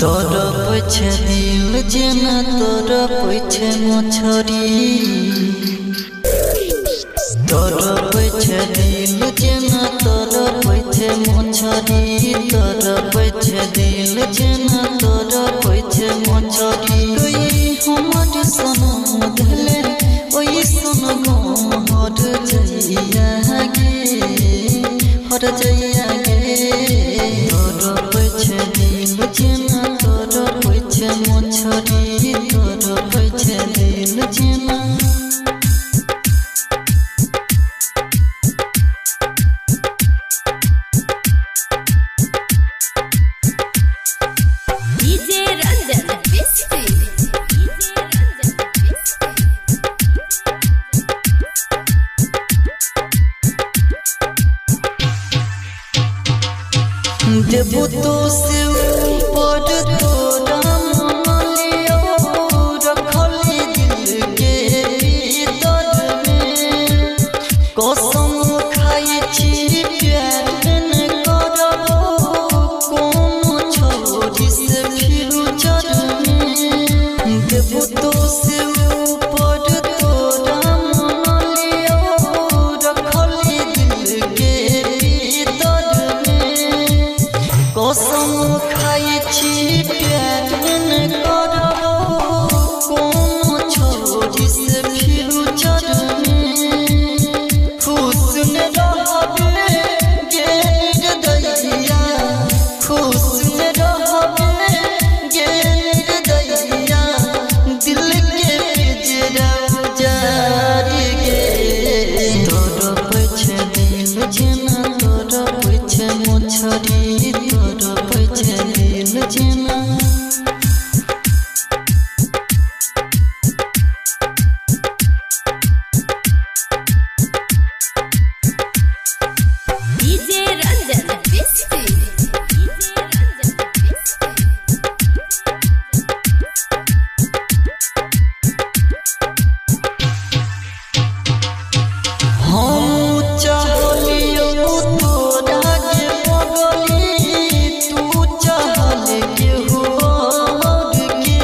तड़पै छै दिल जेना तड़पै छै मछरी। तड़पै छै दिल जेना तड़पै छै मछरी। तड़पै छै दिल जेना तड़पै छै मछरी। गई हमर सनम धले ओइ सन गम हर जइया गे, हर जइया गे। तड़पै छै दिल जेना तड़पै छै मछरी। तड़पै छै दिल जेना। DJ Ranjan Bisti, DJ Ranjan Bisti. देबो तो से ऊपर तोरा मालियो रखली दिल के भीतर में। कसम खाइ छी प्यार न करबो कोनो छोरी से फ्यूचर में। देबो तो से ऊपर तोरा मालियो रखली दिल के भीतर में। कसम खाइ छी प्यार न करबो कोनो छोरी से फ्यूचर में। खुश न रहबे गे निर्दयिया, खुश न रहबे गे निर्दयिया। दिल के पिंजरा उजारि गे। तड़पै छै दिल जेना तड़पै छै मछरी। तड़पै छै दिल जेना। DJ Ranjan Bisti, DJ Ranjan Bisti. हम चाहलियो तोरा के बगली, तू चाहल केहू और के।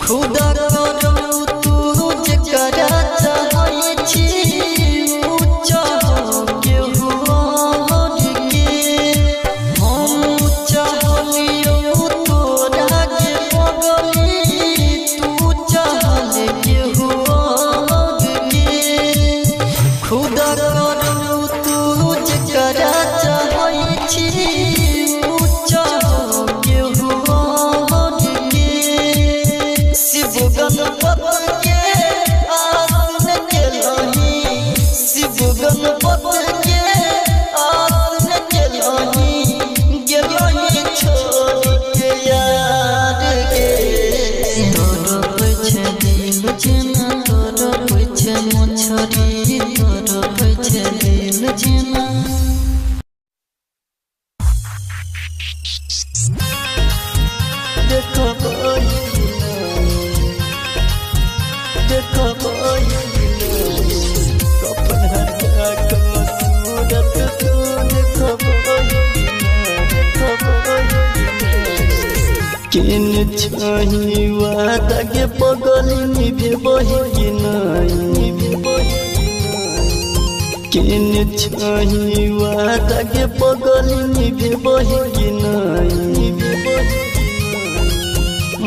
खुदा करौ तू जेकरा चाहै छी उ चाह केहू और के। हम चाहलियो तोरा के बगली, तू चाहल केहू और के। खुदा करौ तू जेकरा चाहै छी उ चाह केहू और के। शिव गणपत के आसन केलही, शिव गणपत के आसन केलही, गेलही छोड़ के यार गे। तड़पै छै दिल जेना तड़पै छै मछरी। तड़पै छै दिल जेना। केन छही वादा के पगली निभेबही कि नहीं। केन छही वादा के पगली निभेबही कि नहीं।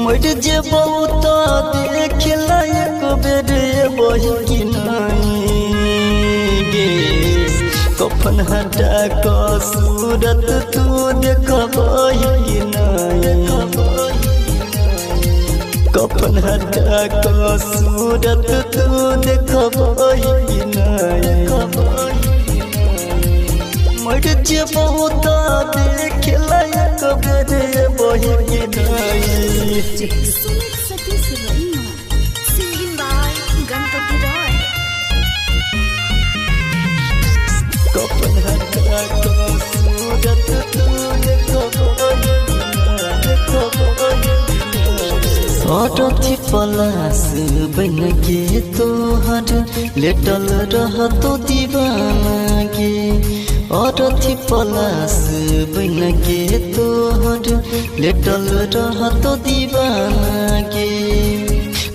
मर जेबौ त देखला एक बेर एबही कि नहीं गे। कफन हटा क सूरत तू देखबही कि नहीं। कफन हटा क सूरत तू देखबही कि नहीं। मर जेबौ त देखला एक बेर एबही कि नहीं। Sumit Satish Raima, singing by Ganpati Roy. कफन हटा क सूरत तू देखबही देखबही। अरथी पलास बन के तोहर लेटल रहतो दीवाना गे। अरथी पलास बन के तोहर लेटल रहत दीवाना गे।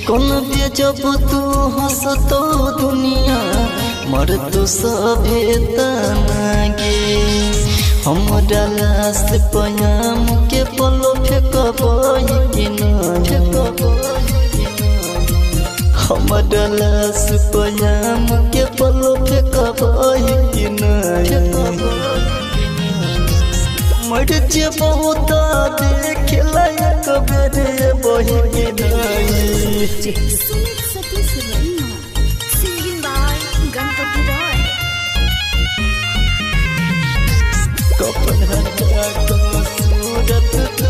कौन बेजब तू हंसतो दुनिया मर तो सभे तना गे। हमरा लाश पयाम के पलो फेंकबई कि ना हमरा लाश पयाम के पलो फेंकबई कि ना। मर जेबौ त देखे लायक बेर बही कि नहीं। Sumit Satish Raima. Singing by Ganpati Roy. कपन हटा को सूरत तू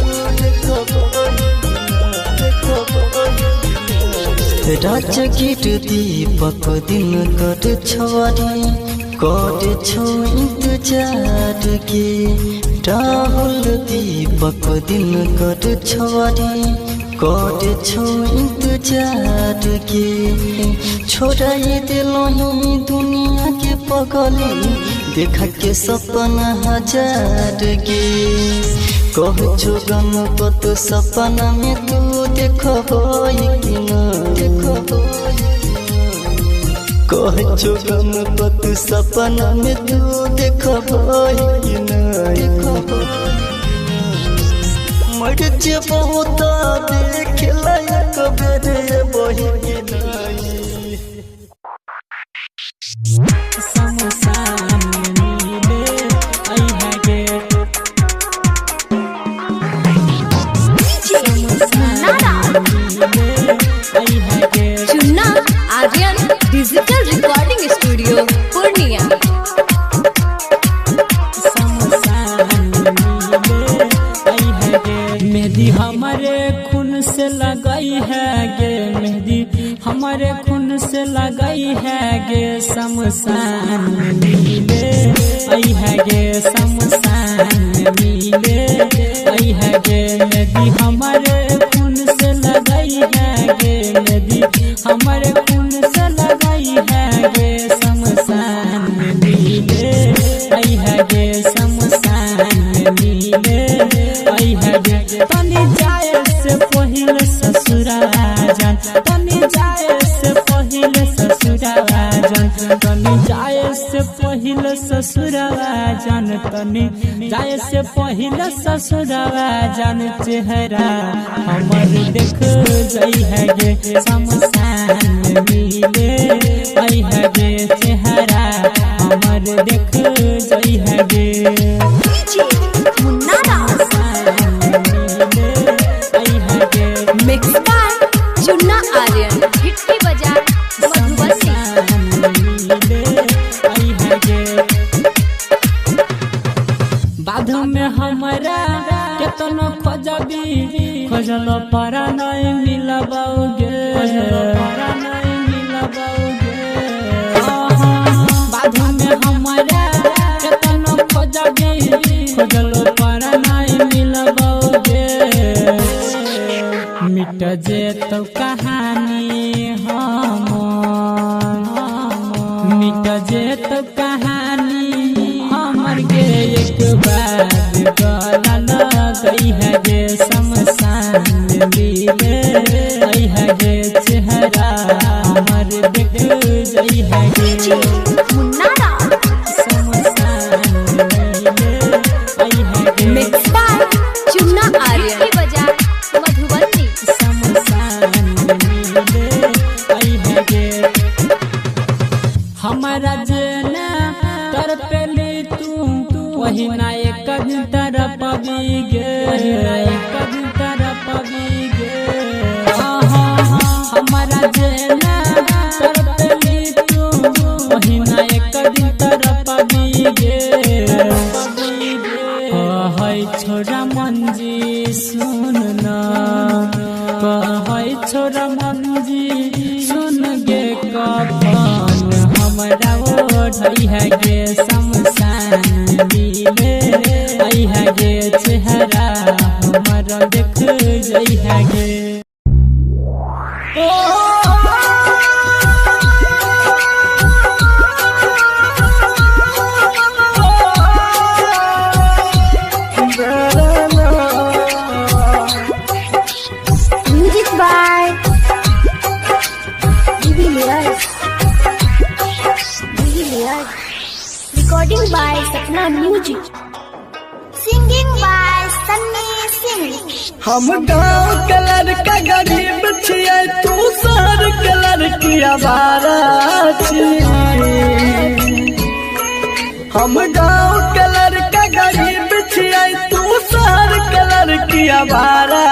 राजगीर दीपक दिन कर छवारी कर छो इंतजार के। राहुल दीपक दिन कर छवारी कर छो इंतजार के। छोड़ाई दिलही दुनिया के पगली देखा के सपना हजार गे। कह छो गणपत सपना में तू देखबई कि ना कह छो गणपत सपना में तू देखबई कि ना। मर जेबौ त देखे लायक बेर बही कि नहीं। Chunna Aryan digital recording studio Purnia. Mehndi हमारे खून से लगाई है गे, मेहंदी हमारे खून से लगाई है गे। शमशान में मिले आई है गे, शमशान में मिले आई है गे। मेहंदी हमारे खून से लगाई है गे, मेहंदी हमारे खून से लगाई है गे। शमशान में मिले आई है गे, शमशान में मिले आई है गे। तनी जाए से पहिले ससुरा जान, तनी जाए से पहिले ससुरा जान, तनी जाए से पहिले ससुरा जान, तनी जाए से पहिले ससुरा जान। चेहरा हमर देख जाई है गे, शमशान में मिले आई है गे। चेहरा हमर देख जाई है गे। मिक्स बाय चुन्ना आर्यन, हिटकी बाजार मधुबनी। बाध में हमारा केतनो खोजबी खोजलो पर नहीं मिलबौगे, नहीं मिलबौगे। बाध में हमारा केतनो खोजबी खोजलो पर नहीं मिलबौगे। मिट जेतौ कहानी हमर, मिट जेतौ कहानी हमर गे। एक बार गला लगई है गे, शमशान में मिले आई है गे। चेहरा हमर देख जई है गे, शमशान में मिले आई है गे। मिक्स बाय चुन्ना आर्यन, बाजार मधुबनी। शमशान में मिले आई है गे। हमारा जेना तरपेली तू वही ना एक दिन तरपबी गे, एक दिन तरपबी गे। हमारा जेना तरपेली तू वही ना एक दिन तरपबी गे। कहै छोरा मंजी सुन न, कहै छोरा मंजी सुन गे। कफन हमरा ओढ़ई है गे, शमशान मिले आई है गे। चेहरा हमर देख जई है गे। De Villiers. Recording by Sapna music. Singing by Sunny Singh. हम गाँव के लड़का गरीब छियै, तू शहर के लड़की आवारा छी। हम गाँव के लड़का गरीब छियै, तू शहर के लड़की आवारा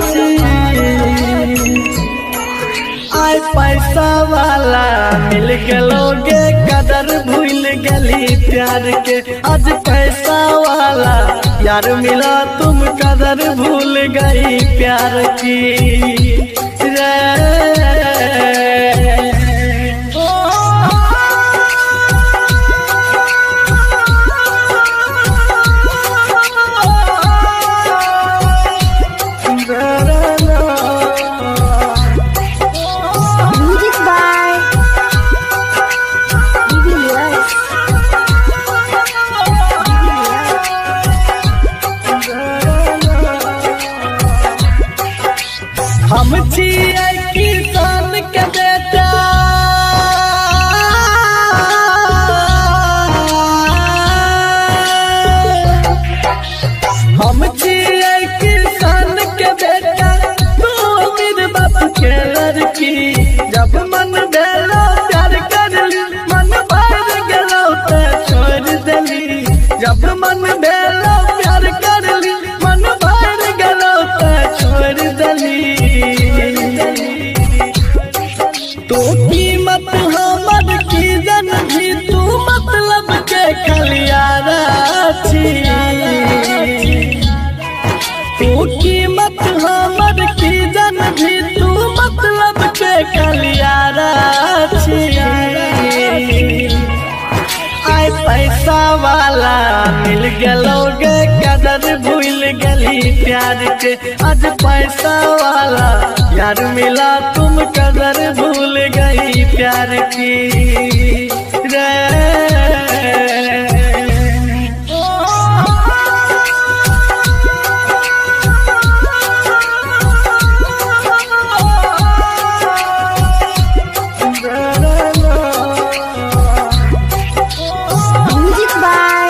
छी। आइ पैसा वाला मिल गेलोगे, कदर भूल गली प्यार के। आज पैसा वाला यार मिला, तुम कदर भूल गई प्यार की रे। Music by De Villiers. हम छियै किसान के बेटा, हम छियै किसान के बेटा, तू अमीर बाप के लड़की। जब मन भेलो प्यार करली, मन भर गेलो ते छोड़ देली। जब मन भेलो प्यार करली, मन भर गेलो ते छोड़ देली। तो कीमत हमर की जन भी, तू मतलब के खलियारा छी। तू कीमत हमर की जन भी, तू मतलब के खलियारा छी। आइ पैसा वाला मिल गेलोगे, कदर भूल गली प्यार के। आज पैसा वाला यार मिला, तुम कदर भूल गई प्यार की रे। Music by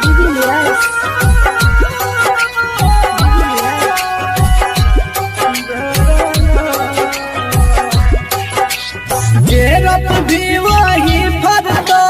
De Villiers. गेरत भी वही फरता,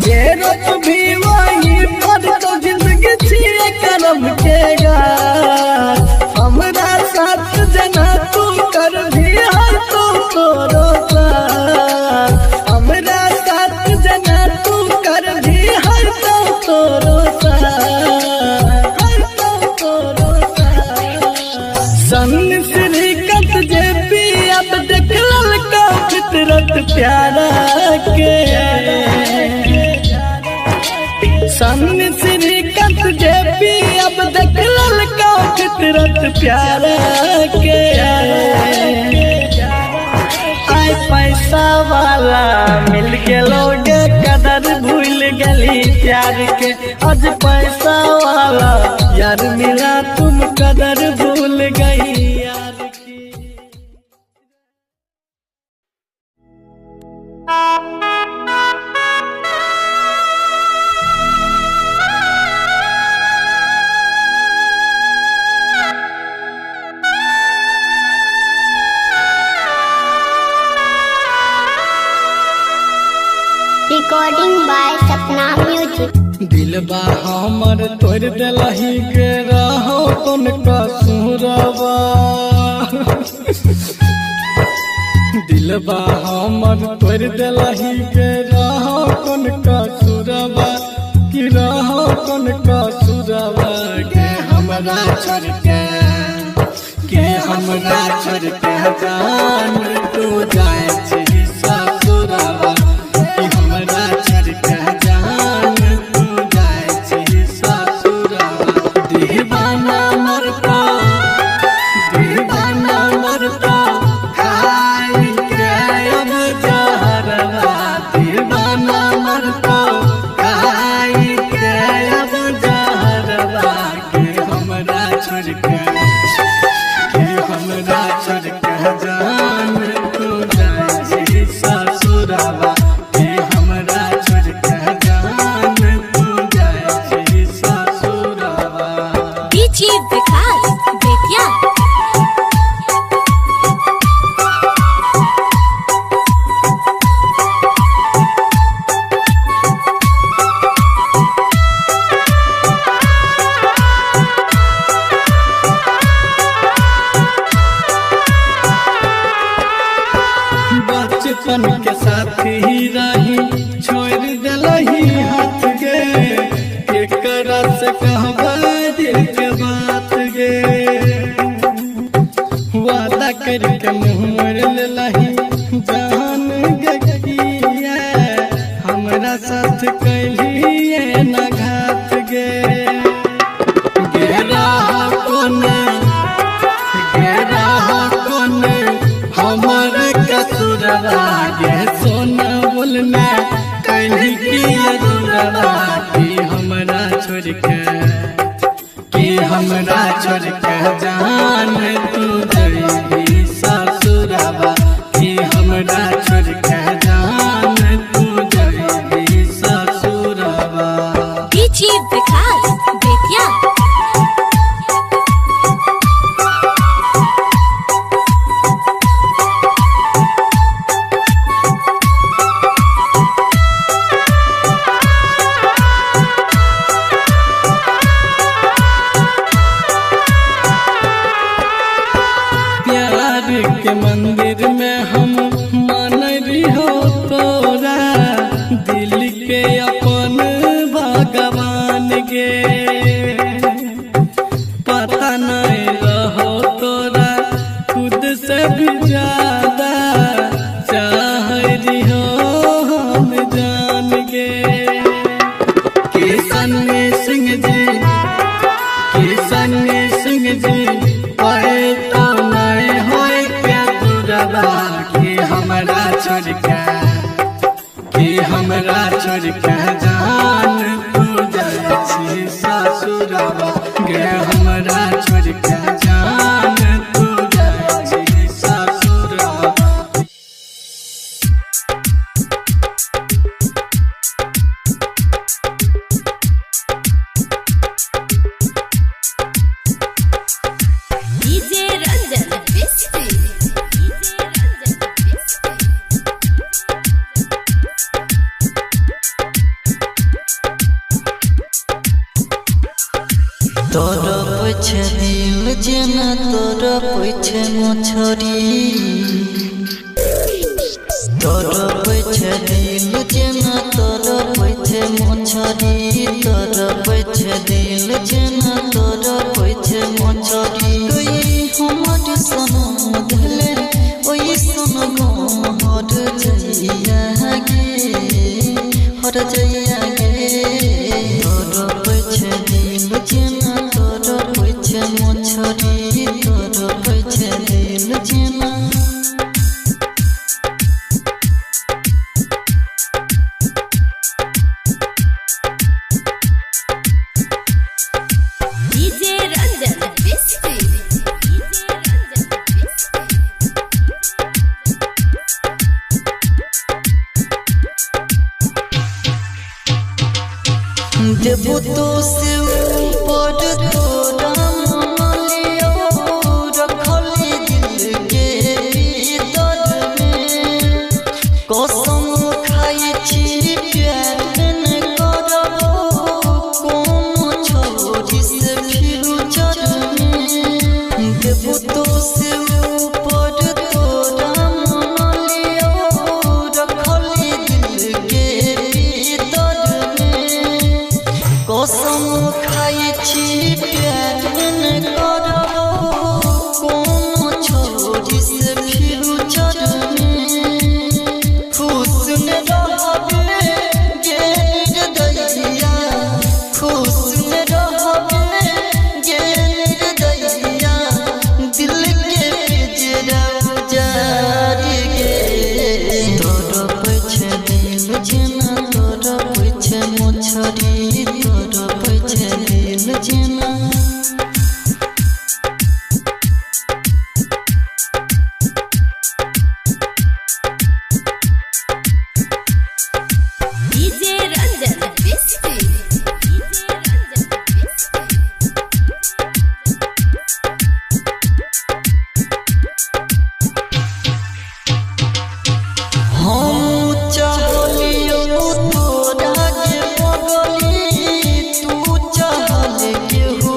गेरत भी वही फरता, जिंदगी छिए करम के गार। हमरा साथ जना तू कर भी हर तू तोरो साथ। हमरा साथ जना तू कर भी हर तू तोरो साथ, हर तू तोरो साथ। सन श्रीकंत जे पी अब देखल का फितरत प्यारा के। सन श्रीकंत जे पी अब देखल का फितरत प्यारा के। आइ पैसा वाला मिल गेलोगे, कदर भूल गली प्यार के। आज पैसा वाला यार मिला, तुम कदर भूल गई यार की। Recording by Sapna music. दिलबा हमर तोड़ देलही के रहो कोन कसूरवा। दिलबा हमर तोड़ देलही के रहो कोन कसूरवा, कि रहो कोन कसूरवा। के हमरा छोड़ के, के हमरा छोड़ के जान तू जाए छी ससुरवा। कि हमरा छोड़ के जान तू जाए छी ससुरवा। दीवाना मरता, दीवाना मरता खाई के अब जहरवा। दीवाना मरता खाई के अब जहरवा। के हमरा से कहबै दिल के बात गे। वादा करके मुँह मोड़ लेलही जान गे किया, हमरा साथ कैलिए न घात गे। गेरा कोने गेरा कोने हमर कसुरवा गे, सोना बोलना कैली किया दुरवा, कि हमरा छोड़ के कि हमरा छोड़ के जान तू जइबी ससुरवा, कि हमरा छोड़ के जान तू जइबी ससुरवा। DJ Vikas Bettiah. प्यार के मंदिर में हम मान हो तोरा, दिल के अपन भगवान गे। पता नहीं रहो तोरा खुद से भी ज्यादा चाह रही हो हम जान गे। किशन सिंह जी किशन सिंह जी पढ़े तो नहीं होए क्या दुरवा, कि हमरा छोड़ के कि हमरा छोड़ के जान तू जाइ छी ससुरवा गे, हमरा छोड़ के जान तू जाइ छी ससुरवा। DJ Ranjan Bisfi. DJ Ranjan Bisfi. तोर पछे दिल जेना तोर पछे मछरी, तोर पछे दिल जेना तोर पछे मछरी, तोर पछे दिल जेना तोर पछे मछरी। ओई हमर सनम धले ओई सन गम हर जइया गे, हर जइया गे। तोर पछे दिल जेना तोर पछे मछरी, तोर पछे दिल जेना। DJ Ranjan Bisfi. DJ Ranjan Bisfi. देबो तो से ऊपर तोरा मालियो, रखली दिल के भीतर में। कसम खाइ छी प्यार न करबो कोनो छोरी से फ्यूचर में। देबो तो से ऊपर तोरा मालियो, रखली दिल के भीतर में। कसम खाइ छी प्यार न करबो कोनो छोरी से फ्यूचर में। खुश न रहबे गे निर्दयिया, खुश न रहबे गे निर्दयिया, दिल के पिंजरा उजारि गे। तोर पछे दिल जेना तोर पछे मछरी, तोर पछे दिल जेना। DJ Ranjan Bisfi. DJ Ranjan Bisfi. हम चाहलियो तोरा के बगली, तू चाहल केहू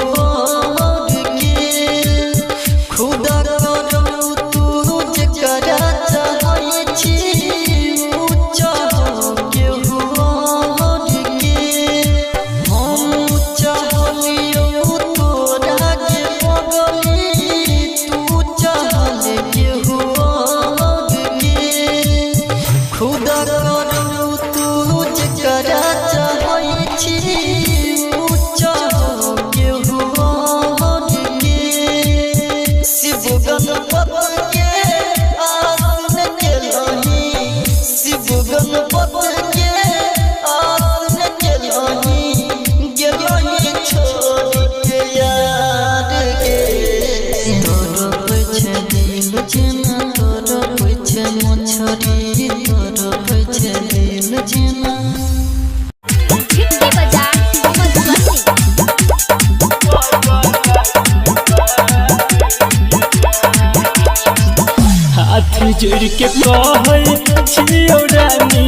जोड़ के कहै छियौ रानी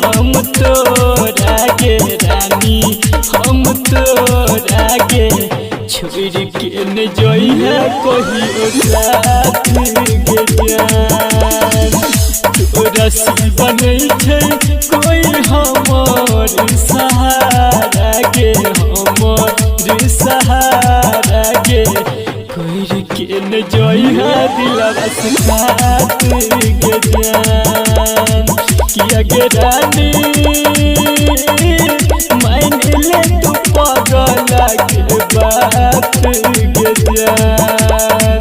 हम तोरा गे रानी हम तोरा गे छोड़ के न जइहे कहियो साथ गे जान। तोरा सिवा नहीं छै कोई हमर सहारा गे हमर सहारा गे कोई के न जइहे दिलवा से काट गे जान। किया गे रानी मान ले तू पगला के बात गे जान।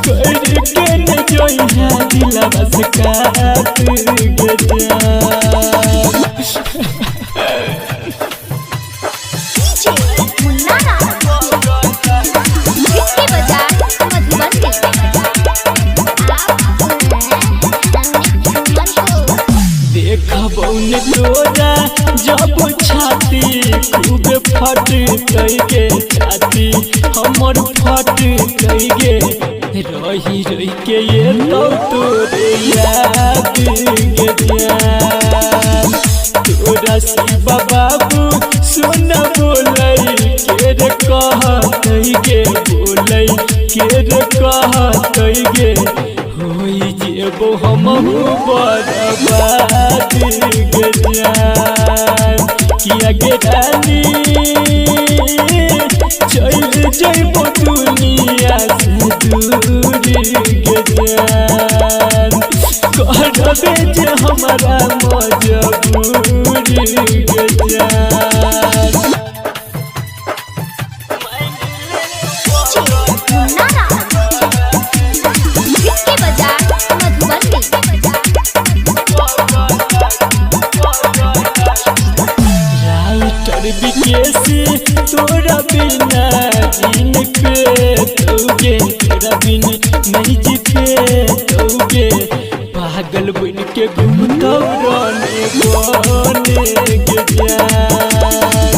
कोई के न जइहे दिलवा से काट गे जान। DJ Munna Raj. Bhitki Bazar, Madhubani. आप सुन रहे हैं सन्नी सुमन को। देखबौ ने तोरा जब छाती खूब फट गे छाती हमर फट गे रही रही के ये तो तोरे याद गे जान। तोरा शिवा बाबू सुन बोलै के रे कहतै गे बोलै के रे कहतै गे होई जेबो हमहु बर्बाद गे जान। किया गे रानी चल जइबो दुनिया से दूर गे जान। करबे जे हमरा मजबूर गे जान। DJ Munna Raj. Bhitki Bazar, Madhubani. Writer Vikesh तोरा बिना जीन पे तोगे तोरा बिन नहीं जीते तोगे पागल बन के घूमतो रोने बने गे जान।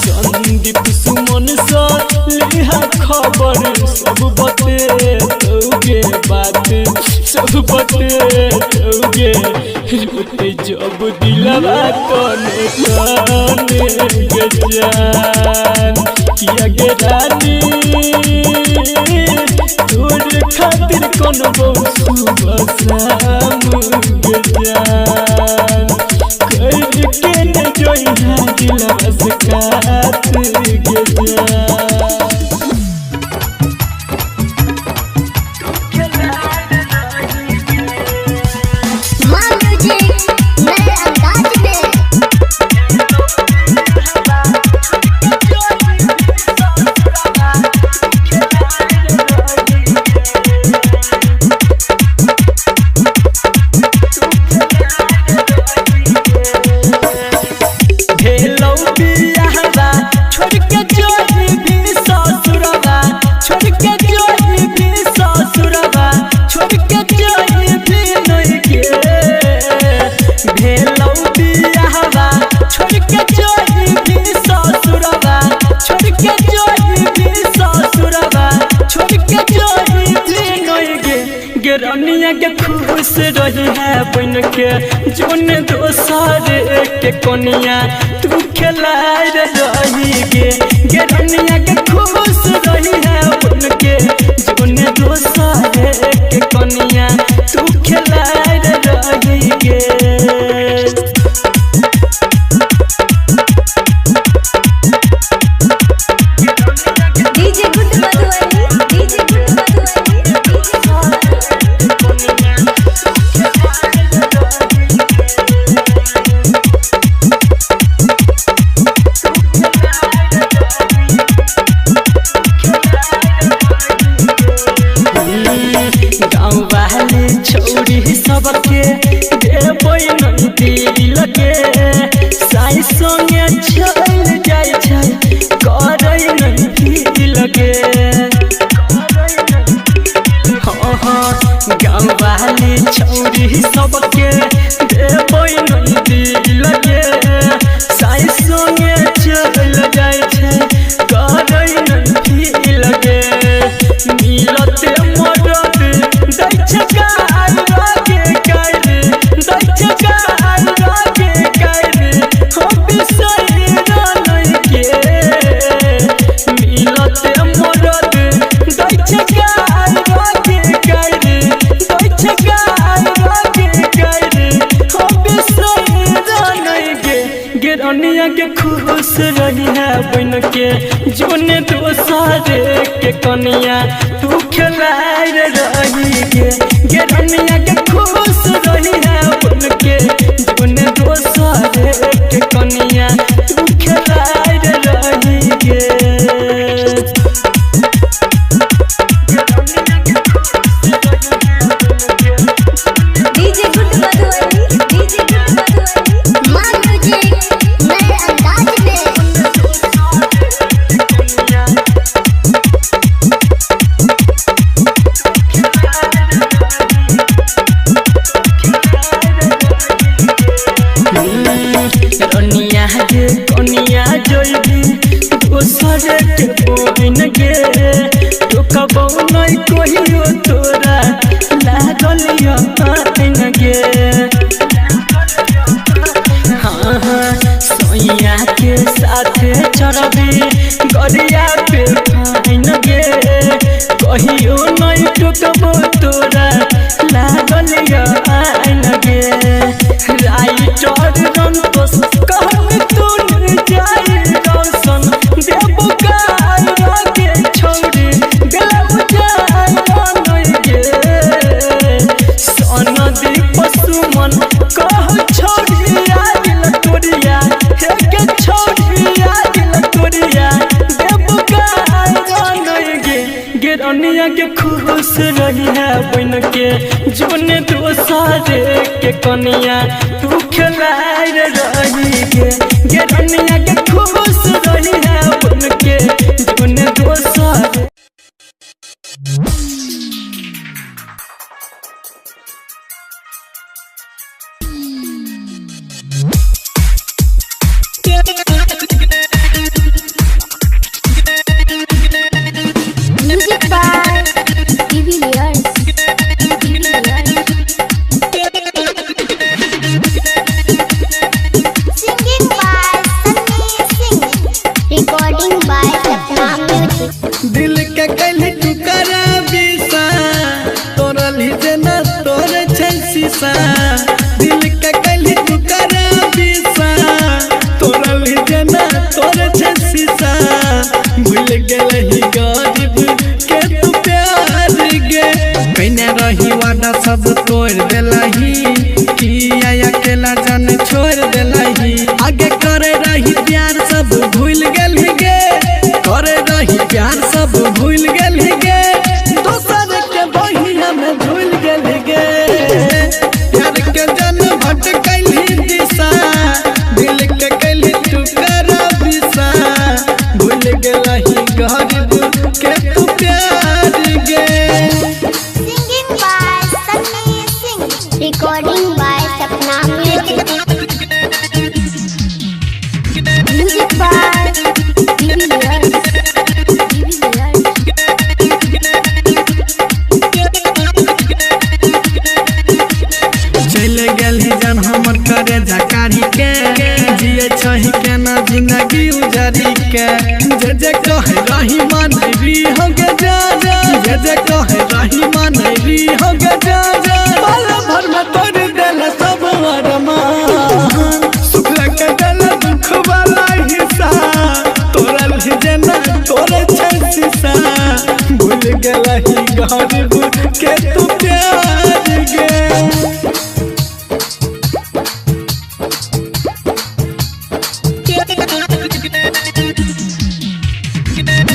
संदीप सुमन सा लिहा खबर सब बते तोगे बात सब बते तोगे रोते जब दिलवा तने तने गे जान। किया गे रानी तोर खातिर कोनो सुबह शाम गे जान। कर के न जइहे दिलवा से काट गे जान। माँ म्यूजिक नए अंदाज में। भेलौ बियाहवा छोड़ के जोरी भी ससुरवा छोड़ के जोरी भी ससुरवा छोड़ के जोरी भी नहीं गे। भेलौ बियाहवा छोड़ के जोरी भी ससुरवा छोड़ के जोरी भी ससुरवा छोड़ के जोरी भी नहीं गे। गेरनिया के खुश रही है बन के जोन दोसर के कोनिया तू खेलाय रही गे। गेरनिया के खुश रही है बन के जोन दोसर के कोनिया तू खेलाय रही गे। DJ good Madhubani, DJ good Madhubani, DJ गाँव वाले छौरी सबके देबै नहीं दिल के साई संगे चल जाइ छै करै नहीं फील के। हाँ हाँ गाँव वाले छौरी सबके देबै नहीं दिल के साई संगे चल जाइ छै करै नहीं फील के। मिलते मदद दै छै गाय गे दोसरे के कनिया तू खेलाय रही गे गे रनिया के खुश रही है बन के जोने दोसरे के कनिया तू खेलाय रही गे। DJ good Madhubani, DJ good Madhubani. मां म्यूजिक नए अंदाज में। रनिया गे कनिया जोइबी दोसर के बहिन गे टोकबौ नै कहियो तोरा लागल आइन गे। हाँ हाँ सोइया के साथ चढ़बी गरिया पे फाइन गे कहियो नै टोकबौ तोरा लागल आइन गे। राइटर रंतोष कहन तू जाई रोशन देबो गाय के छोड़ी देबो जाय नई गे। सनदी पशुमन कह छोड़ी आ दिल तोरिया हे के छोड़ी आ दिल तोरिया देबो गाय नई गे गे रनिया के खुश रही है बन के जोने दोसरे के कनिया तू खेलाय रही गे गे रनिया के खुश रही है बन के जोने दोसरे। Music by TV layers, TV layers. Singing by Sunny Singh, recording by Sapna music. दिल के कैली टुकड़ा बीसा तोरल ही जेना तोर छै शीशा। दिल के कैली टुकड़ा बीसा तोरल ही जेना तोर छै शीशा। भूल गेलही गरीब के तू प्यार गे कइने रही वादा सब तोड़ देलही किया अकेला जान छोड़ देलही। आगे करे रही प्यार सब भूल गेलही गे करे रही प्यार सब भूल गेलही गे दोसर के बहिया में झूल गेलही गे। प्यार के जन भटकैलही दिशा दिल के कैलही टुकड़ा बिसा। भूल गेलही गरीब के तू प्यार गे। Singing by Sunny Singh, recording by Sapna music. Music by TV layers, TV layers. चल गेलही जान हमर करे जकारी के जिए छही केना जिंदगी उजारी के। जे जे कहे रही मानवी हो गे जा जा जे जे कहे रही मानवी हो गे जा जा। पल भर में तोड़ देल सब अरमान सुखला के देल दुख वाला हिस्सा। तोरल ही जेना तोरे छै शीशा भूल गेलही गरीब के तू प्यार गे।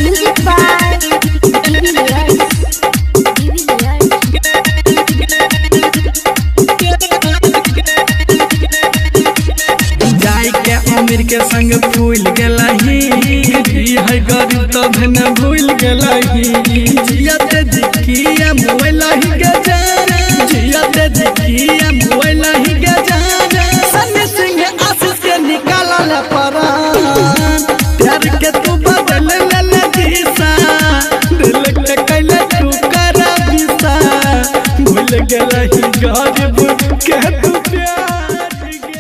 Music by TV layers, TV layers. जाई के अमीर के संग फूल गेलही है गरीब तब न भूल गेलही। जियत जिकिया मोलही गे जान जियत जिकिया मोलही गे जान। सन्नी सिंह आशीष के निकालल परान प्यार के तू बदल लेल दिशा दिल के कैले टुकड़ा बिसा। भूल गेलही गरीब के तू प्यार गे।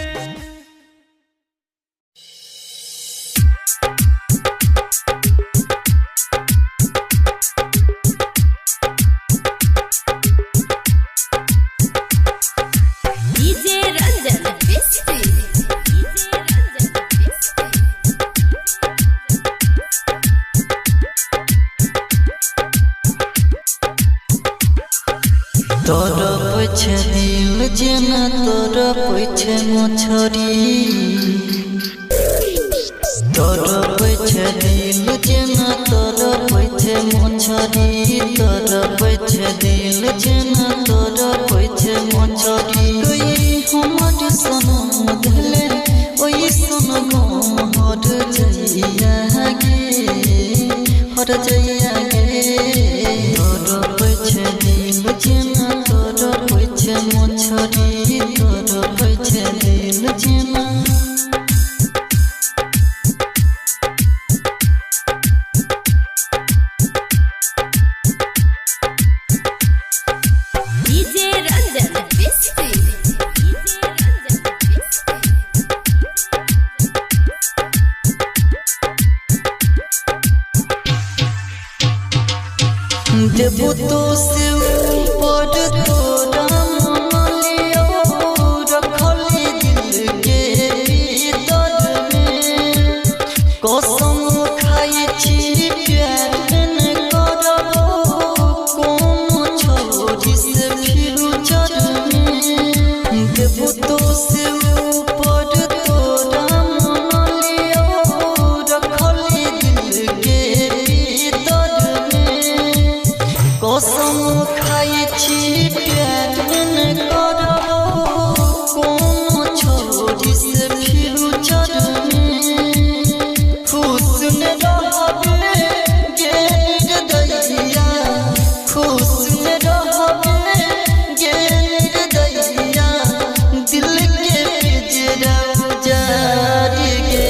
तड़प छै दिल जेना तड़प छै मछरी, तड़प छै दिल जेना तड़प छै मछरी, तड़प छै दिल जेना तड़प छै मछरी। ओई हमर सनम धले ओई सन गम हर जइया गे, हर जइया गे। तड़प छै दिल जेना तड़प छै मछरी, तड़प छै दिल जेना। DJ Ranjan Bisti, DJ Ranjan Bisti. देबो तो से ऊपर तोरा मालियो, रखली दिल के भीतर में। कसम खाइ छी प्यार न करबो कोनो छोरी से फ्यूचर में। देबो तो से ऊपर तोरा मालियो, रखली दिल के भीतर में। कसम खाइ छी प्यार न करबो कोनो छोरी से फ्यूचर में। खुश न रहबे गे निर्दयिया, खुश न रहबे गे निर्दयिया, दिल के पिंजरा उजारि गे।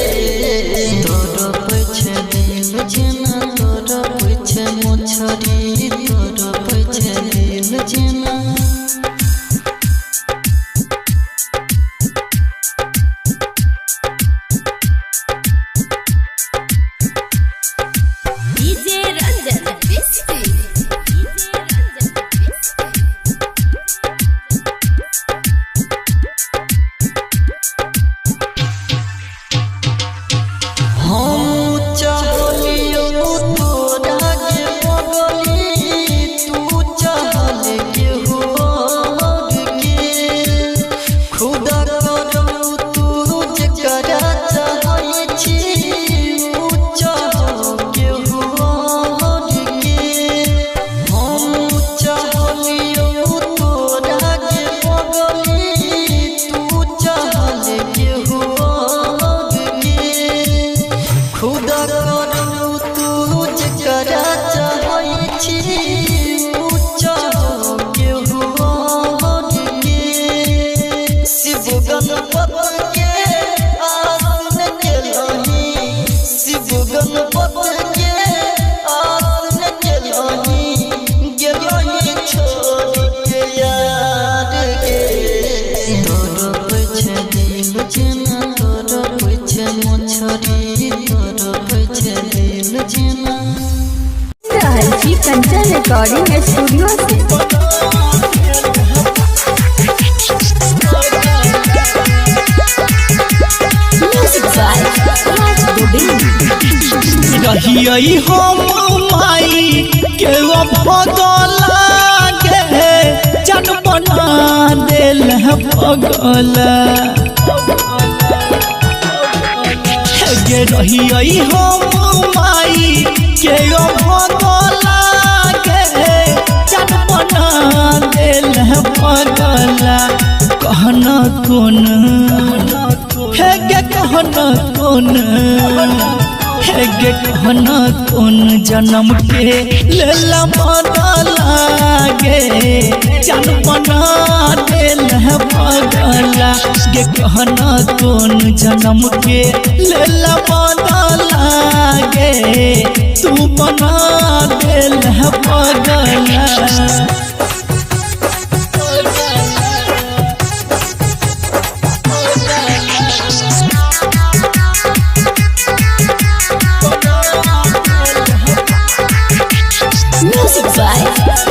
तड़प छै दिल जेना तड़प छै मछरी, तड़प छै दिल जेना। DJ Ranjan Bisti, DJ Ranjan Bisti. हम चाहलियो तोरा के बगली, तू चाहल केहू और के। खुदा करौ तू जकरा चाहै छी, ऊ चाह केहू और के। हम चाहलियो तोरा के बगली, तू चाहल केहू और के। खुदा करौ तू जकरा चाहै छी, ऊ चाह केहू और के। शिव गणपत के आसन केलही, शिव गणपत के आसन केलही, गेलही छोड़ के यार गे। तड़प छै दिल जेना तड़प छै मछरी, तड़प छै दिल जेना। रहल छी कंचन रिकॉर्डिंग स्टूडियो से। Music by Raj Govind. रहियई हम माई के भगला गे, जन बना देल पगल गे। रहियई हम माई के भगला गे, जन बना देल पगला। कहना कोन हे गे, कहना कोन हे गे, कहना कोन जन्म के लेला बदला गे, जन बना देल पगला गे। कहना कोन जन्म के लेला बदला गे, तू बना देल पगला। Music by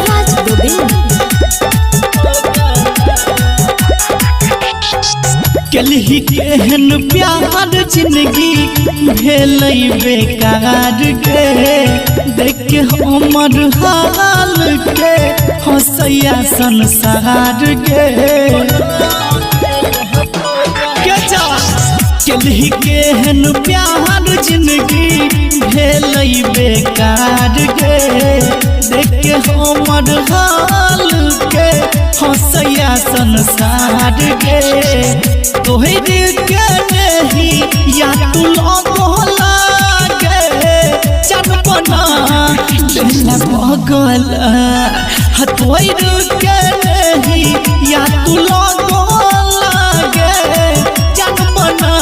Raj Gobind. केलही केहन प्यार जिंदगी भेलै बेकार गे, देख के हमर हाल के हंसैया संसार के के जा केलही केहन प्यार जिंदगी भेलै बेकार गे। देख के हमर हाल के हंसैया संसार गे। तोहर के नहीं या तू लगो लागे चनपना देला पगल। तोहर के नहीं या तू लगो लागे चनपना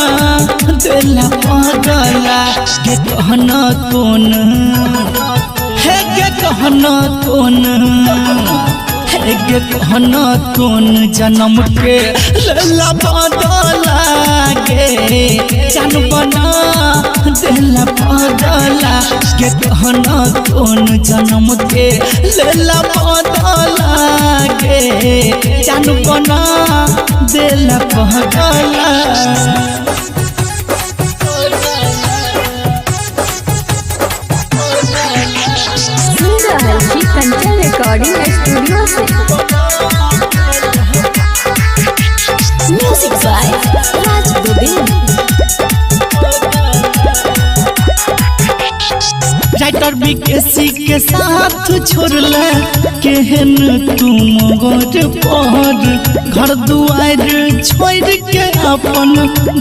देला पगला। के कहना कोन हे के कहना कोन हे गे कहना कोन जन्म के लेला बदला गे। जान बना देला बदला के कहना कोन जन्म के लेला बदला गे। जान बना देला बदला। सुन रहल छी Kanchan recording studio Se. Music by Raj Govind. Writer BKC के साथ छोड़ले केहन तुम गोर पर। घर दुआर छोड़ के अपन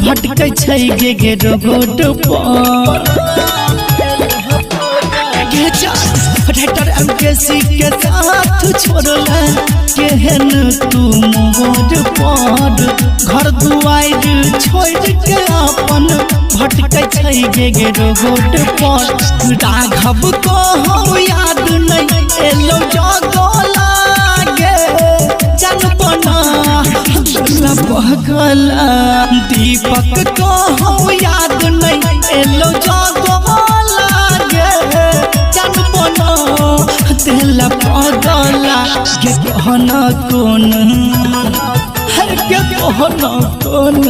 भटकै छै गे गे रोड पर। राइटर एमकेसी के साथ छोड़ले केहन तुम गोर पर। घर दुआर छोड़ के अपन भटकै छै गे गे रोड पर। राघव को हम याद नहीं एलो जगो लागे जनपना बगला। दीपक को हम याद नहीं एलो जगो लागे जनपना देला पगला। के कहना कोन हे के कहना कोन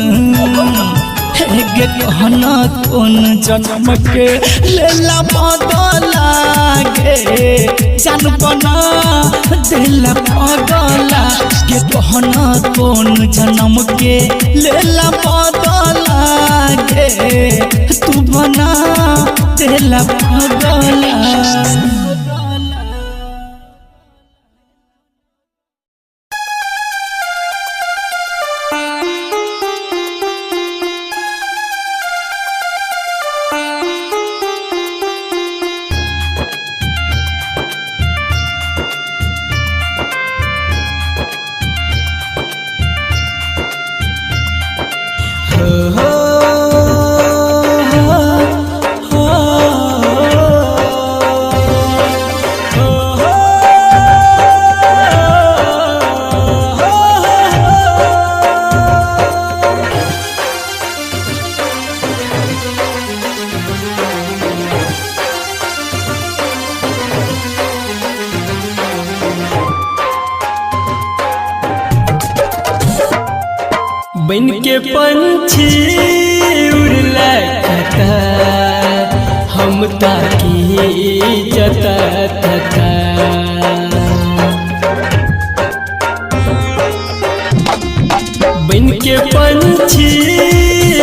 हे गे कहना कोन जन्म के लेला बदला गे। जान बना देला पगला के कहना कोन जन्म के लेला बदला गे। तू बना देला पगला। बन के पंछी उड़ला कता हम ताकी जता तता। बन के पंछी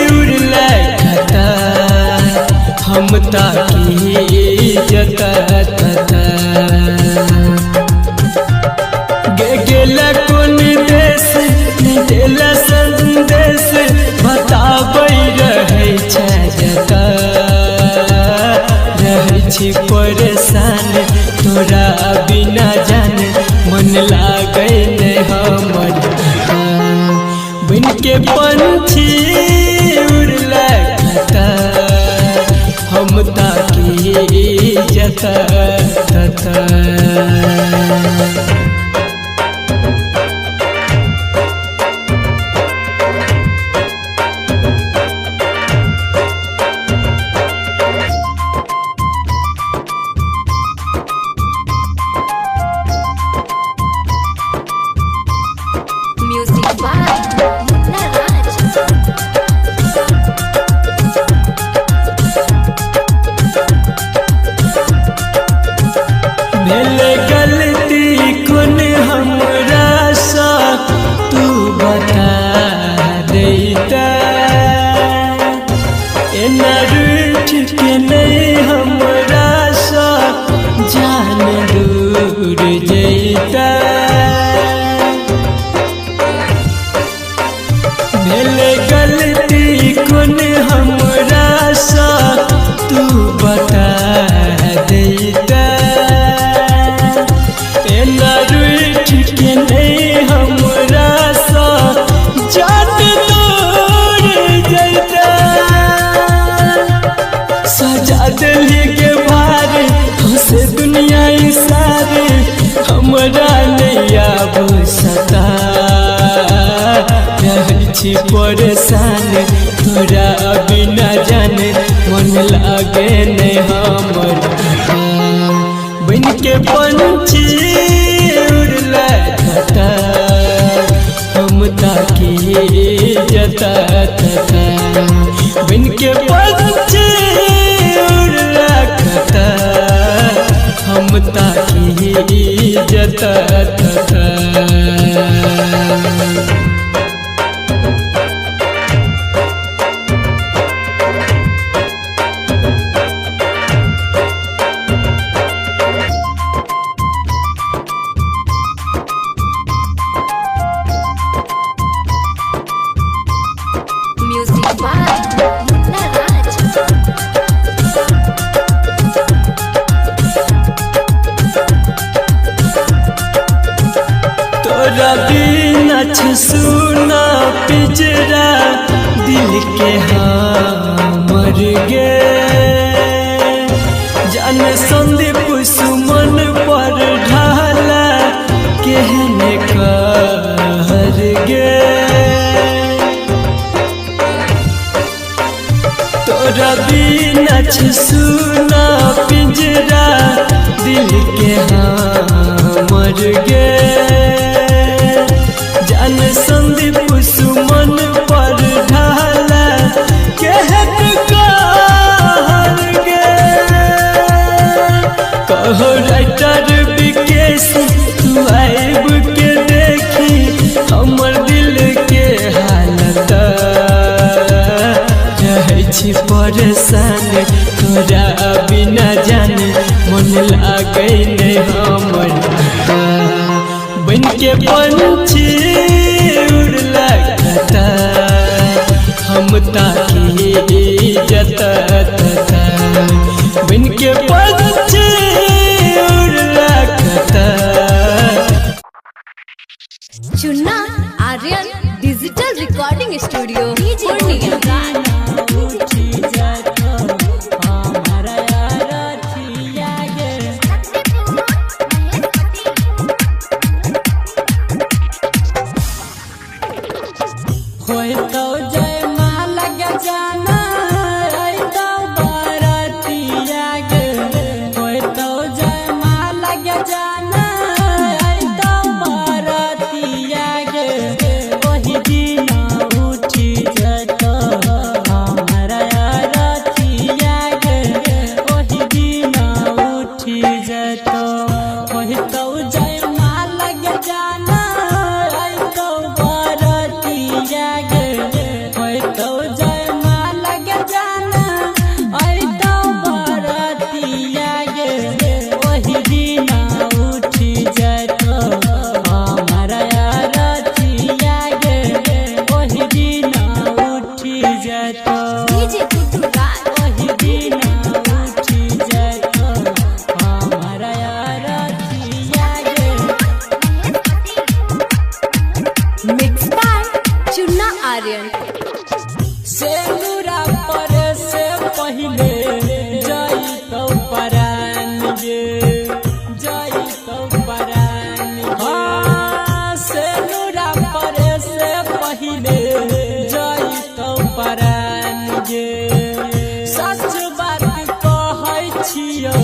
उड़ला कता हम ताकी जता तता। गेला कोन देश देला संदेश बताबै रहै छै जता। रहै छी परेशान तोरा बिना जान मन लागै नै हमर। बन के पंछी उड़ला कता हम ताकी जता तता। Music by Munna Raj. भेल गलती कोन हमरा सा तू बता देता। एना रूठ के नहीं हमरा सा जान दूर जैता। भेल गलती कोन हमरा सा तू बता देता। एना रूठ के नहीं हमरा सा जान दूर जैता। सजा दिल के भार हंसे दुनिया सारे हमरा नहीं आब सता। रहै छी परेशान तोरा बिना जाने मन लागे नहीं हमर। बन के पंछी उड़ला खाता हम ताकी जता तता। बन के पंछी उड़ला खाता हम ताकी जता तता। Music by Munna Raj. तोरा बिना सुना पिंजरा दिल के हमर गे। जान संदीप सुमन पर ढाला केहन कहर गे। तोरा बिना सुना पिंजरा दिल के हमर गे। जान संदीप सुमन पर ढाला केहन कहर गे। कहो राइटर विकेश तू आइब के देखी हमर दिल के हालत। रहै छी परेशान तोरा बिना जाने मन लागै नहीं हमर। बन के पंछी उड़ला खाता हम ताकी जता तता। बन के पंछी उड़ला खाता। Chunna Aryan digital recording studio Purnia. Mix by Chunna Aryan. सेनुरा पर से पहिले जाई तो परान गे, जाई तो परान हाँ। सेनुरा पर से पहिले जाई तो परान गे। सच बात कहै छियौ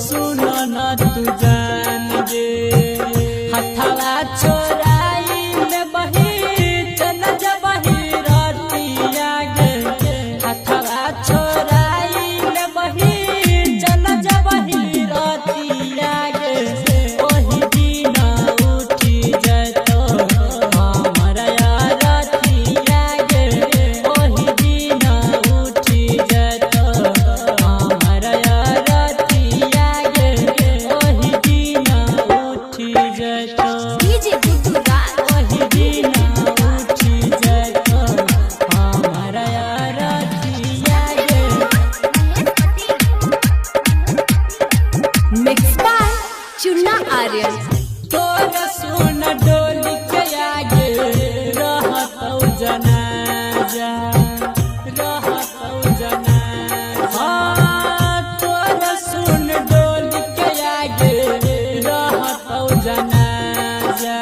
सुन न तू जान गे। हथवा चोराई ले बही चल जबही Chunna Aryan. तोरा सोना डोली के आगे रहतौ जनाजा, रहतौ जनाजा। हाँ, तोरा सोन डोली के आगे रहतौ जनाजा।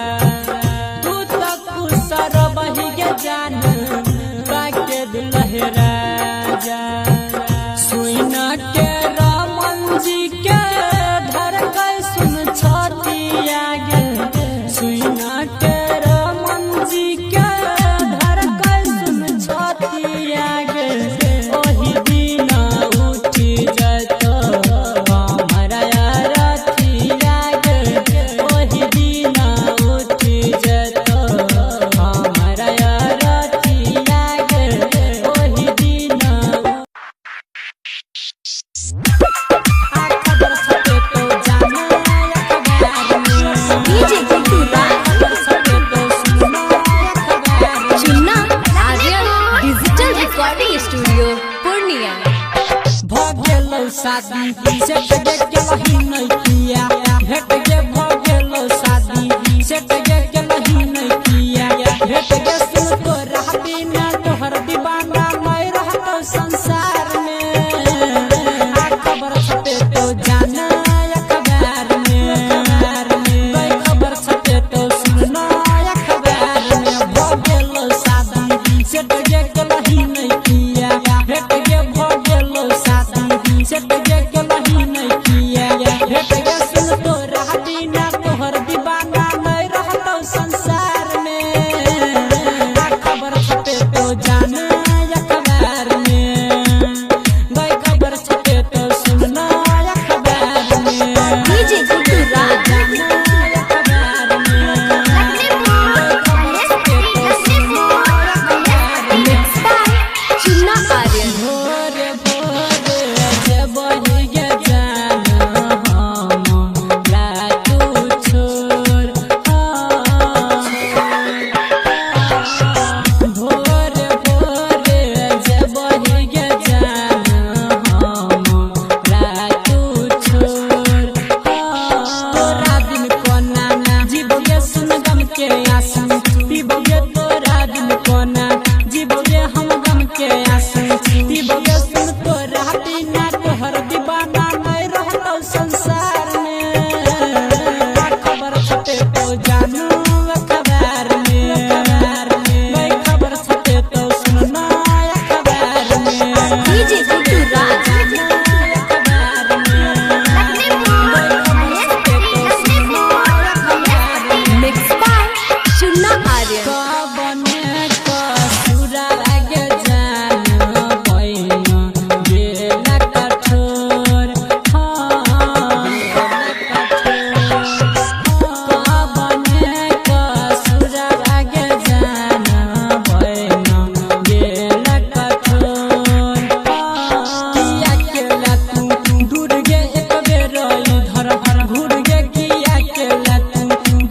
तू तो खुश रबही गे जान बाके दुल्हे राजा। सुन के रमन जी के धड़कन सुन छतिया गे, सुन के रमन जी के धड़कन सुन छतिया गे। ओहि दिन उठि जैतो हमरा रथिया गे, ओहि दिन उठि जैतो हमरा रथिया गे, ओहि दिन। खबर छपे तो जाना अखबार में, DJ Guddu Raj. खबर छपे तो सुना अखबार में। Chunna Aryan digital recording studio Purnia. भ गेलौ शादी सेट गे केलही नै किया, भेट गे भ गेलौ शादी सेट गे केलही नै किया, भेट गे सुन तोरा बिना तोहर दीवाना नै रहतौ संसार में। आ खबर छपे तो जाना अखबार में, गई खबर छपे तो सुनना अखबार में। भ गेलौ शादी सेट गे केलही नै किया, भेट गे भ गेलौ शादी सेट गे केलही नै किया, भेट गे सुन तोरा बिना तोहर दीवाना नै रहतौ संसार में। आ खबर छपे तो जाना अखबार में, गई खबर छपे तो सुनना अखबार में, डीजे गुड्डू राज। जाना अखबार में। Mix by Chunna Aryan. भोरे भोरे जेबही गे जान हम लातू छोर, भोरे भोरे जेबही गे जान हम लातू छोर। तोरा बिन कोना जीबोगे सुन गम के आंसू, पीबोगे तोरा बिन कोना जीबोगे हम गम के आंसू, पीबोगे सुन तोरा बिना तोहर दीवाना नै रहतौ संसार में। आ खबर छपे तो जानू अखबार में, गई खबर छपे तो सुनना अखबार में, डीजे गुड्डू राज। अखबार में। Mix by Chunna Aryan. कबने कसुरा लागे जान पैन गेला कठोर, कबने कसुरा लागे जान पैन गेला कठोर। किया केला तू दूर गे एक बेर इधर घूर गे, किया केला तू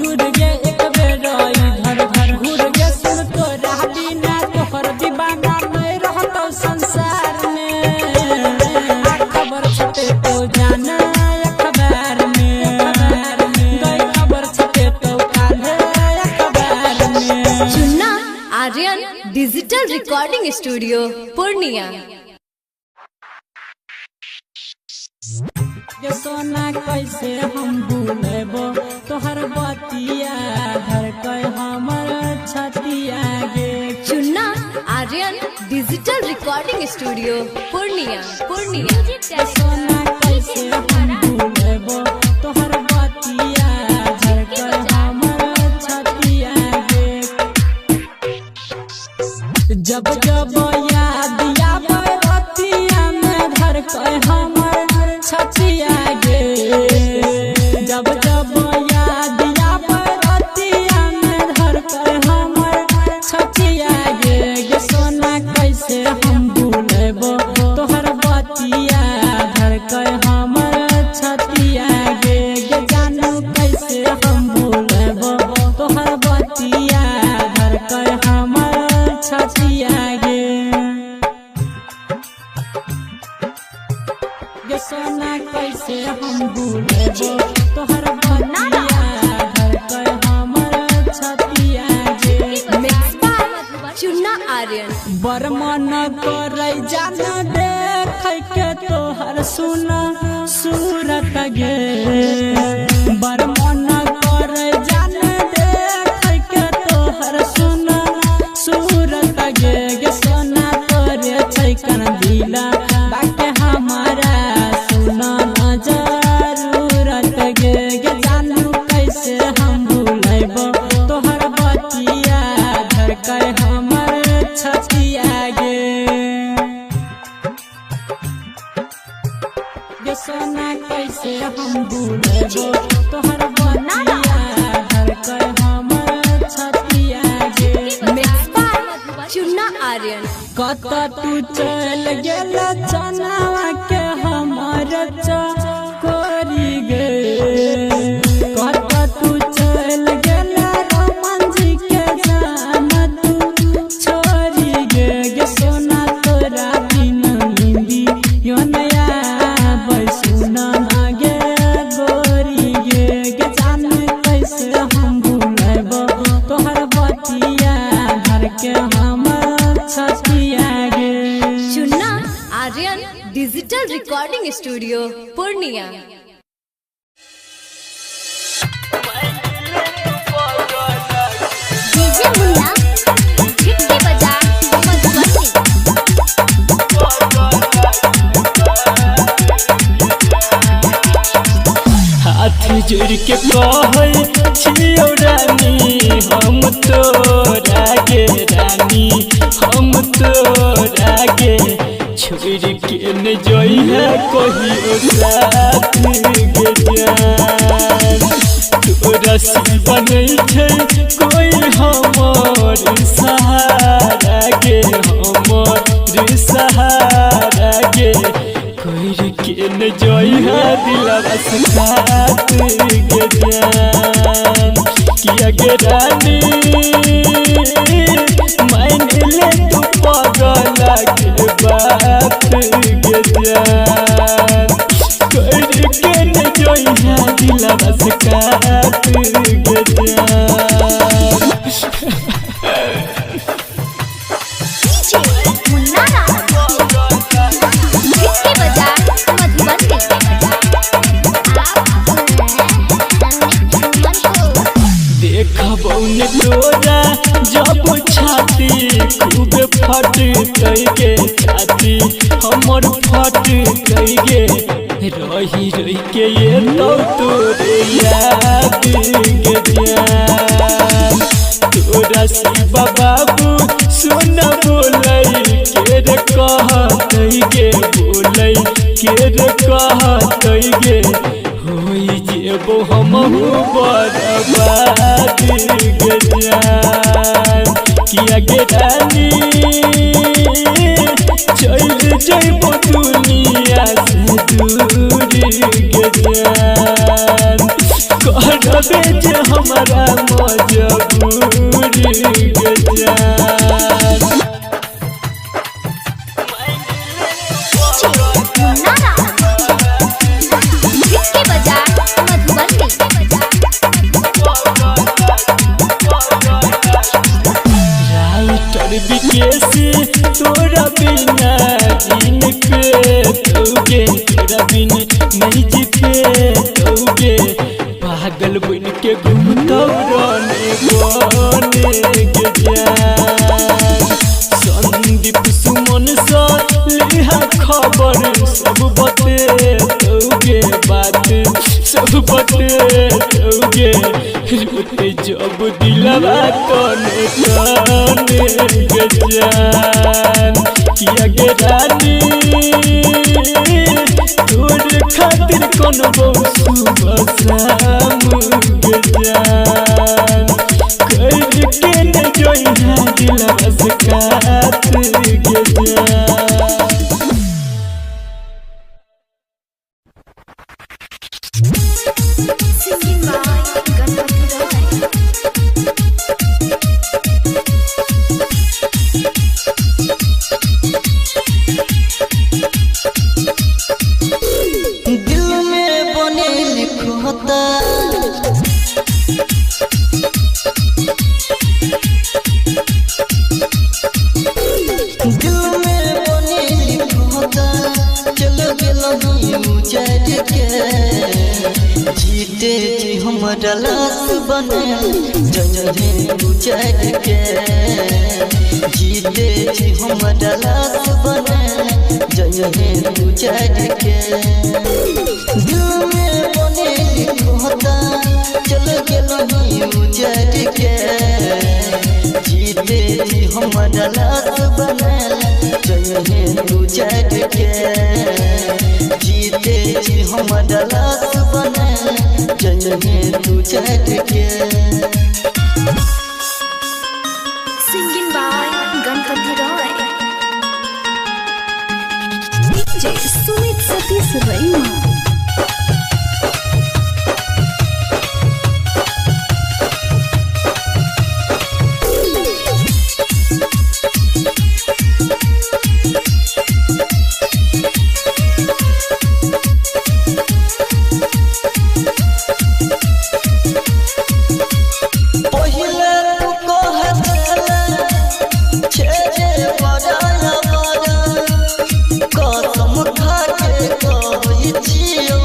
दूर गे एक बेर इधर घूर गे। सुन तोरा बिना तोहर दीवाना नै रहतौ संसार में। आ खबर छपे तो जाना अखबार में, गई खबर छपे तो काल्हे अखबार में। Chunna Aryan digital recording studio Purnia. गे सोना कैसे हम भूलेबो तोहर बतिया धड़कै हमर छतिया गे। Chunna Aryan digital recording studio Purnia Purnia. सोना कैसे हम भूलेबो तोहर बतिया धड़कै हमर छतिया गे। जब जब याद आबै रतिया में धड़कै हमर छतिया गे, जब जब याद आबै रतिया में धड़कै हमर छतिया गे। गे सोना कैसे हम भूलेबो तोहर बतिया धड़कै हमर सुना सूरत गे बड़ मन कर जान देख के तोहर सुना सूरत गे गे सोना तोरे छै कन दिला बाके हमारा सुना न जरूरत गे गे जानू कैसे हम भूलैबो तोहर बतिया धड़कै हमर छतिया गे गे सोना कैसे हम भूलैबो तोहर बतिया धड़कै हमर छतिया गे। Mix by Chunna Aryan. कत तू चल गेल चनावा के हमर चकोरी गे कत तू चल गेल रमन जी के जान तू छोरी गे गे सोना तोरा बिन हिंदी यो नया बैसुना गे गोरी गे गे जान कैसे हम भूलैबो तोहर बतिया धर के हमर छतिया गे। Chunna Aryan digital recording studio Purnia. DJ Munna Jhitki Bazar Madhubani. हाथ जोड़ के कहै छियौ रानी हम तोरा गे रानी हम तोरा गे छोड़ के न जइहे कहियो साथ गे जान तोरा सिवा नहीं छै कोई हमर सहारा गे हमर सहारा गे कोई के न जइहे दिलवा से साथ गे जान किया गे रानी मान ले तू पागल के बात गे जान कोई के न जइहे दिलवा से साथ गे जान। डीजे मुन्ना झिटकी बाजार मधुबनी। आप सुन रहे हैं मन को। देखबौ ने तोरा जब छाती खूब फट गे छाती हमर फट गे रही रही के ये तो तोरे याद गे जान तोरा शिवा बाबू सुन बोलै के रे कहतै गे बोलै के रे कहतै गे होई जेबो हमहु बर्बाद गे जान किया गे रानी चल जइबो दुनिया से दूर गे जान करबे जे हमरा मजबूर गे जान। डीजे मुन्ना झिटकी बाजार मधुबनी। राइटर विकेशी तोरा बिना जीन पे तोगे तोरा बिन नहीं जीते तोगे पागल बन के घूमतौ रोने बने गे जान संदीप सुमन सा लिहा खबर सब बते तोगे बात सब बते तोगे रोते जब दिलवा तने तने गे जान किया गे रानी तोर खातिर कोनो सुबह शाम गे जान कर के न जोइहा दिलवा से कात गे जान। Singing by Ganpati Roy. दिल में बने लिखोता दिल में बने लिखोता चल गेलही जीते जी हमरा लाश बनल जहे उजर के। जीते जी हमरा लाश बनल जहे उजर के। दिल में बने लिखोता चल गेलही उजर के। जीते जी हमरा लाश बनल जहे उजर के। जीते जी हमरा लाश बनल जहे उजर के। Singing by Ganpati Roy. DJ Sumit Satish Raima. पहिले तू कहत छे बड़ा बड़ा कसम खा के कहै छियौ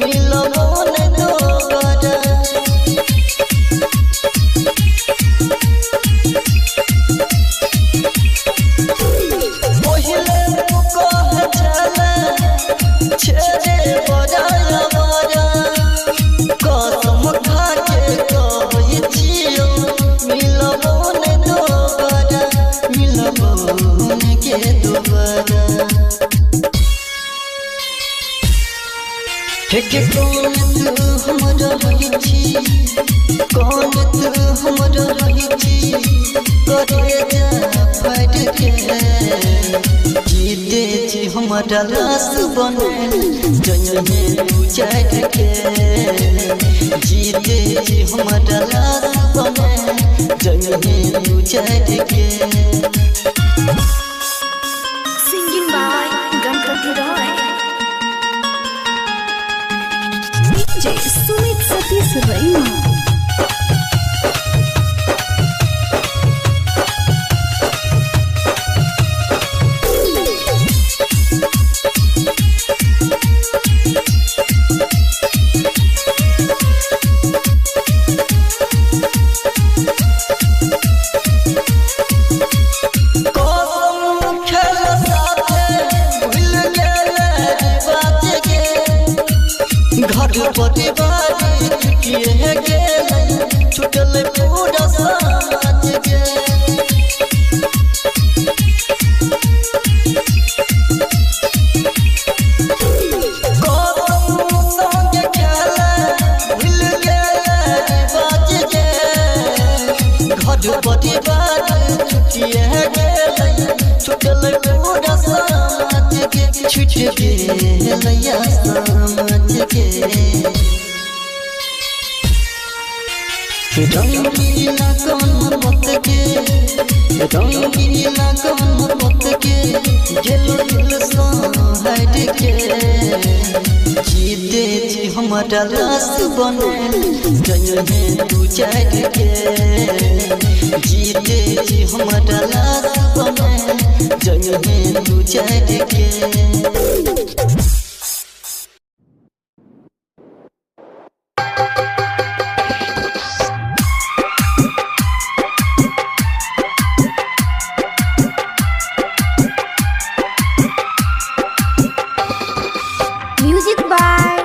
मिलबो नै दोबारा। पहिले तू कहत छे बड़ा बड़ा कसम खा के कहै छियौ मिलबो नै दोबारा मिलबो नै के दोबारा। हे के कौन तू हमरा रहै छी कौन तू हमरा रहै छी करे जा फट के। जीते जी हमरा लाश बनल जहे उजर के। जीते जी हमरा लाश बनल जहे उजर के। Singing by Ganpati Roy. DJ Sumit Satish Raima. कसम खेल साथे भूल गेल बात के। घर परिवार छुटिए गेल छुटल पूरा समाज के। कसम संग खेल भूल गेल बात के। घर परिवार छुटिए गेल छुटल पूरा समाज के। छुट गेल या समाज के। रंगीला कौन मत के रंगीला कौन मत के गेल दिल हट के। जीते जी हमरा लाश बनल जहे उजर के। जीते जी हमरा लाश बनल जहे उजर के। Music by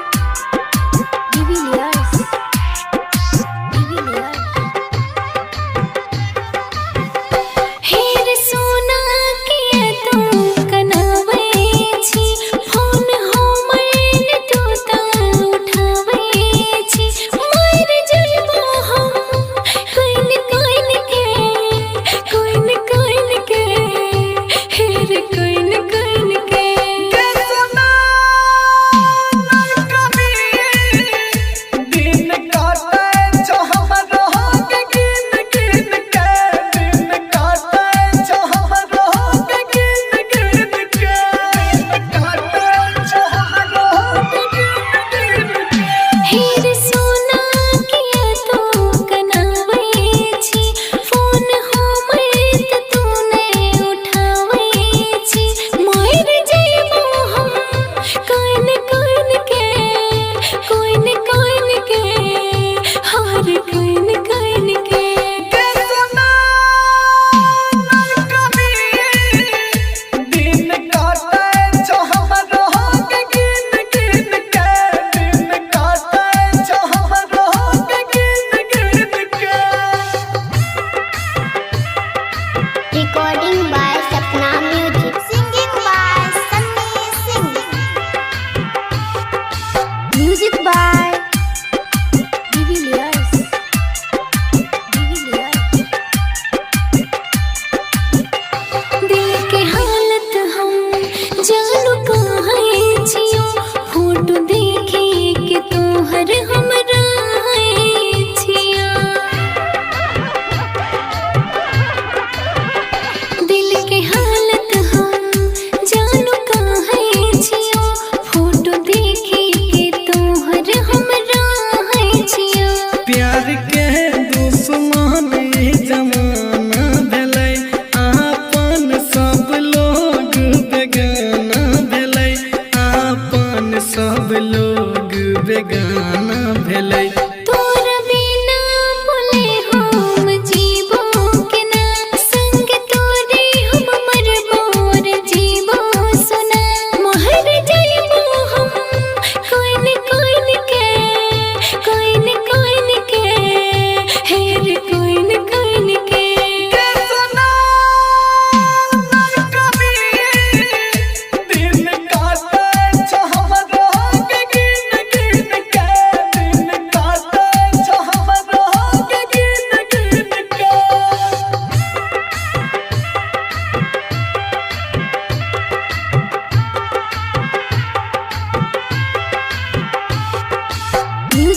De Villiers. De Villiers. हेर सोना के तू कनावे छी।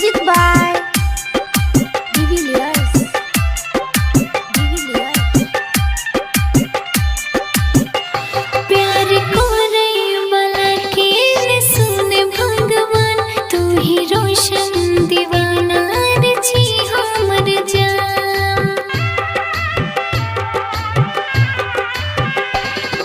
Music by de Villiers. De Villiers. प्यार करे वाला के न सुन भगवान, तू ही रोशन दीवाना रे छी हमर जान।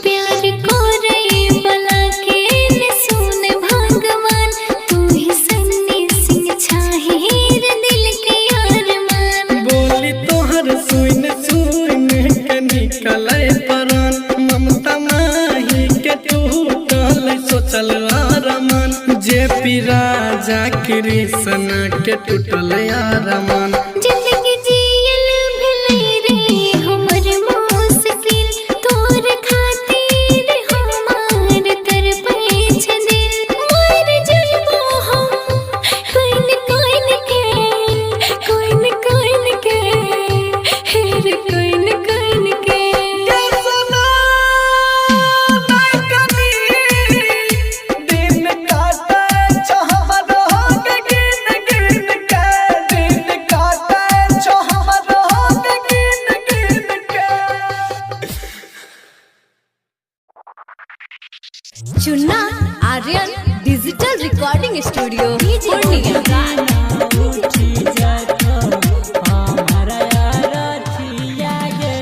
प्यार करे वाला के न सुन भगवान, तू ही सन्नी सिंह छाहिर दिल के अरमान। बोली तोहर सुन सुन के निकले परान, ममता माही के टूटल सोचल आरमान, जे पी राजा कृष्ण के टूटल आरमान। जिंदगी जियल भेलै रे हमर मुश्किल, तोर खातिर हमार तड़पै छै दिल। मर जइबो हम कान कान के, कान कान के, हेर कान कान के। दिन काटे छहरो के गिन गिन के, दिन काटे छहरो के गिन गिन के। Chunna Aryan digital recording studio Purnia. उठी जतो हमारा रथिया गे।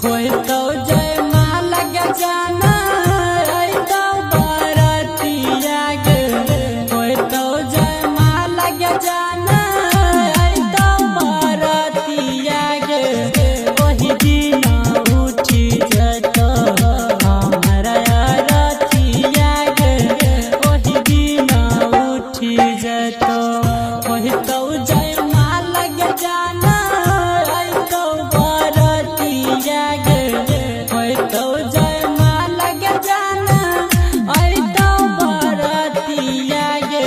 होय तो जय माँ लग जाना आई तो बारातिया गे। होय तो जय माँ लग जाना आई तो बारातिया गे। ओही दिन उठी जतो हमारा रथिया गे। ओही दिन उठी जतो, होय तो जय माँ लग जाना आई तो बारातिया गे। होय तो जय माँ लग जाना आई तो बारातिया गे।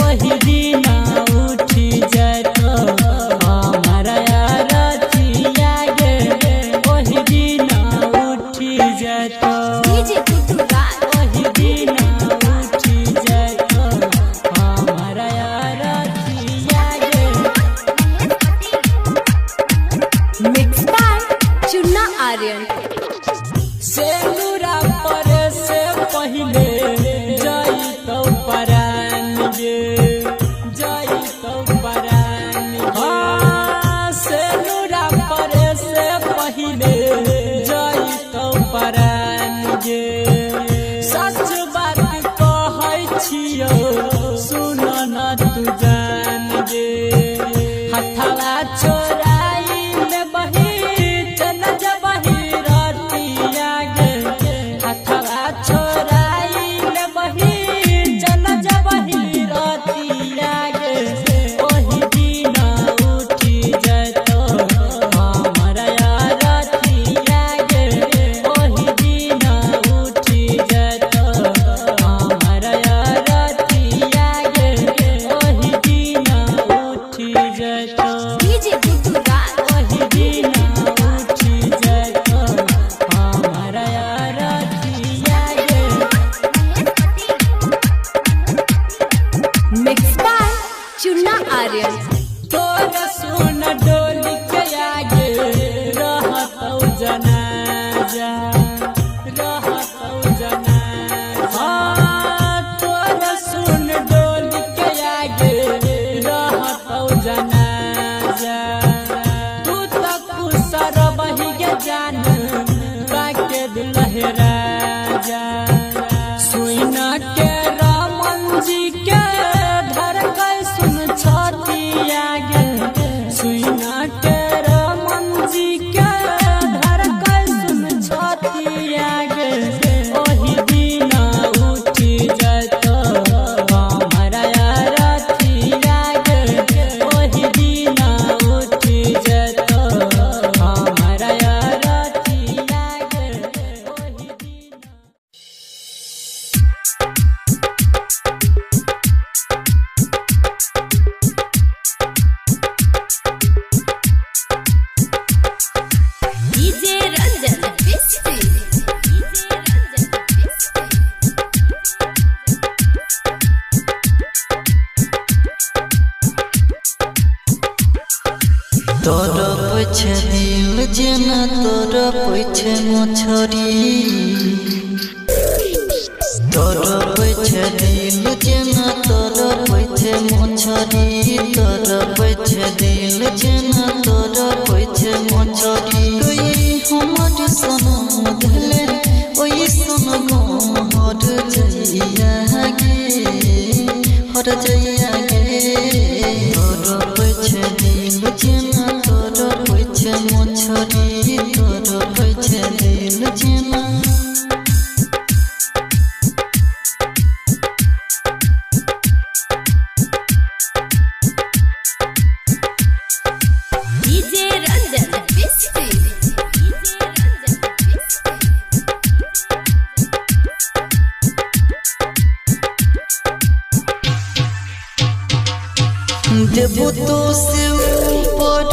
ओही दिन उठी जतो हमारा रथिया गे। ओही दिन उठी जतो, डीजे गुड्डू राज। ओही दिन उठी जतो हमारा रथिया गे। Mix by Chunna Aryan. सेनुरा पर से पहिले जाई तो परान गे, जाई तो परान हाँ। सेनुरा पर से पहिले जाई तो परान गे। सच बात कहै छियौ सुन न तू जान गे। हथवा चोराई में बही चल जबही रतिया गे। हथवा चोराई में बही चल जबही रतिया गे। ओही दिन उठी जतो हमारा रतिया गे। ओही दिन उठी तड़पै छै दिल जेना तड़पै छै मछरी। तड़पै छै दिल जेना तड़पै छै मछरी। तड़पै छै दिल जेना तड़पै छै मछरी। गई हमर सनम धले ओइ सन गम हर जइया गे, हर जइया गे। तड़पै छै दिल जेना तड़पै छै मछरी। तड़पै छै दिल जेना। DJ Ranjan Bisti, DJ Ranjan Bisti. देबो तो से ऊपर